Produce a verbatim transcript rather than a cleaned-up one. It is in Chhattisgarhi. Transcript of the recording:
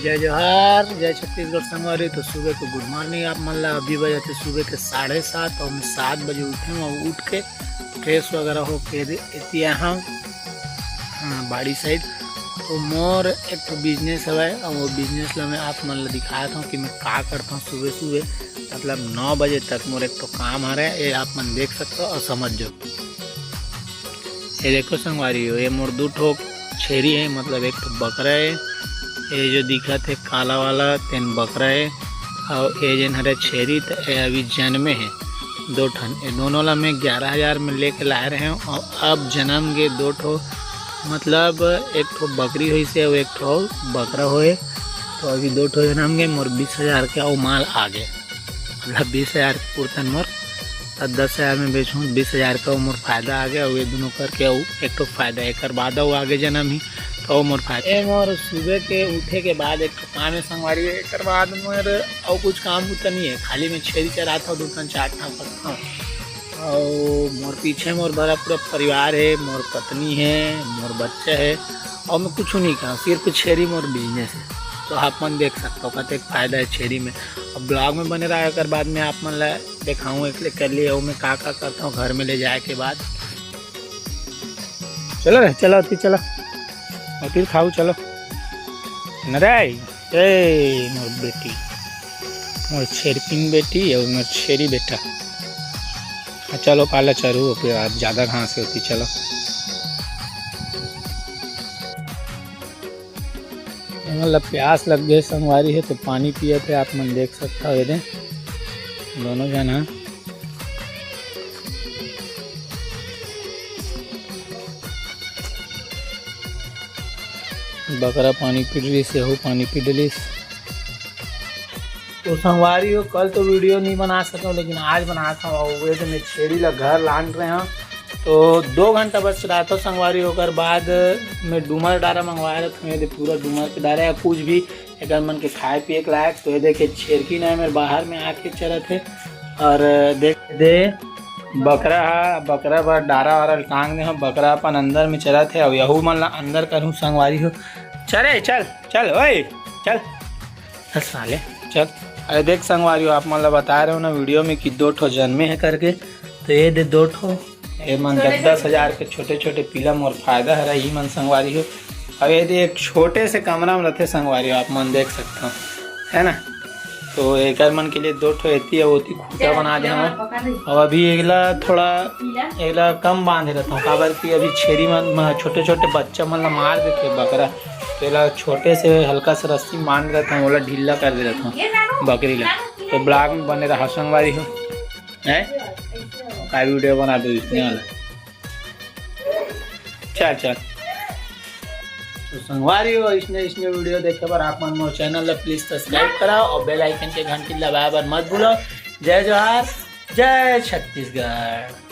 जय जोहार, जय छत्तीसगढ़ संगवारी। तो सुबह के गुड मॉर्निंग आप मन ला। अभी बजत हे सुबह के साढ़े सात और मैं सात बजे उठे हूँ। उठ के फ्रेश वगैरह होके एती आए हूँ, हाँ, बाड़ी साइड। तो मोर एक ठो बिजनेस हवय और वो बिजनेस ला मैं आप मन ला दिखात हूँ कि मैं का करता हूँ सुबह सुबह। मतलब नौ बजे तक मोर एक ठो काम हरे, ये आप मन देख सकते हो और समझ जाओ। ये देखो संगवारी हो, ये मोर दू ठो छेरी है, मतलब एक ठो बकरा है। ये जो दिखत है काला वाला, तेन बकरा है। और ये जेन हरे छेरी, त ये अभी जन्मे है दो ठन। ये दोनों ला मैं ग्यारह हजार में लेके लाए रहे हूँ और अब जन्म गे दो ठो, मतलब एक ठो बकरी होइसे और एक ठो बकरा होए। तो अभी दो ठो जन्म गे, मोर बीस हजार के अउ माल आ गे। मतलब बीस हजार के पुरतन मोर, तब दस हजार में बेचूँ, बीस हजार का मोर फायदा आ गया। ये दोनों करके अउ एक ठो फायदा, एकर बाद अउ आगे जन्म ही तो मोर फायदा। ए मोर सुबह के उठे के बाद एक ठो काम है संगवारी, एकर बाद मोर अउ कुछ काम उतना नहीं है, खाली मैं छेरी चरात हूँ, दो ठन चार ठन रखता हूँ। और मोर पीछे मोर भरा पूरा परिवार है, मोर पत्नी है, मोर बच्चा है, और मैं कुछ नहीं कहा, सिर्फ छेरी मोर बिजनेस है। तो आप मन देख सकते हो कतेक फायदा है छेरी में। अब ब्लॉग में बने रहा, एकर बाद में आप मन ला दिखाऊँ एक ले कर लिए, मैं का का करता हूँ घर में ले जाए के बाद। चलो रे, चलो, अति चलो, अति खाऊ, चलो। न रे, ए मोर बेटी, मोर छेरपिन बेटी और मोर छेरी बेटा। हाँ, चलो पाला चरू, ओके, आज ज़्यादा घास होती, चलो। एमन ला प्यास लग गए संगवारी है, तो पानी पियत है, आप मन देख सकता हो। ये दे दोनों जन, हाँ, बकरा पानी पी डलिस, यहू पानी पी डलिस। तो संगवारी हो, कल तो वीडियो नहीं बना सका, लेकिन आज बनात हूँ। और ये तो मैं छेरी ला घर लान रहे हूँ, तो दो घंटा बस रहता संगवारी। ओकर बाद मैं डूमर डारा मंगवाए रहता हूँ, ये दे पूरा डूमर के डारा या कुछ भी एकर मन के खाए पिए के लायक। तो ये देखे छेरकी ना मेरे बाहर में आके चरत है, और देख दे बकरा हा, बकरा बर डारा वारा टांग दे हो, बकरा अपन अंदर में चरत है। और यहू मन ला अंदर करूँ संगवारी हो, चले चल, चल ओए, चल, चल साले, चल। अरे देख संगवारी हो, आप मन ला बता रहे हो ना वीडियो में कि दो ठो जन्मे है करके, तो ये दे दो ठो, ये मन दस दस हजार के छोटे छोटे पीला मोर फायदा हरा ही मन संगवारी हो। अब ये दे एक छोटे से कमरा में रहते संगवारी हो, आप मन देख सकते हो, है ना। तो एकर मन के लिए दो ठो एती और ओती खूंटा बना दे हम। और अभी एकला थोड़ा, एकला कम बांधे रहता हूँ, काबर कि अभी छेरी मन म-, छोटे छोटे बच्चा मन ला मार देते बकरा, तो एला छोटे से हल्का से रस्सी बांध रहता हूँ, ओला ढीला कर दे रहता हूँ बकरी ला। तो ब्लॉग में बने रहा संगवारी हो, है का वीडियो बना दो इसने वाला। चल चल। तो संगवारी हो, इसने इसने वीडियो देखे बर आप मन मोर चैनल ला प्लीज सब्सक्राइब कराओ और बेल आइकन के घंटी दबाए बर मत भूलो। जय जोहार, जय छत्तीसगढ़।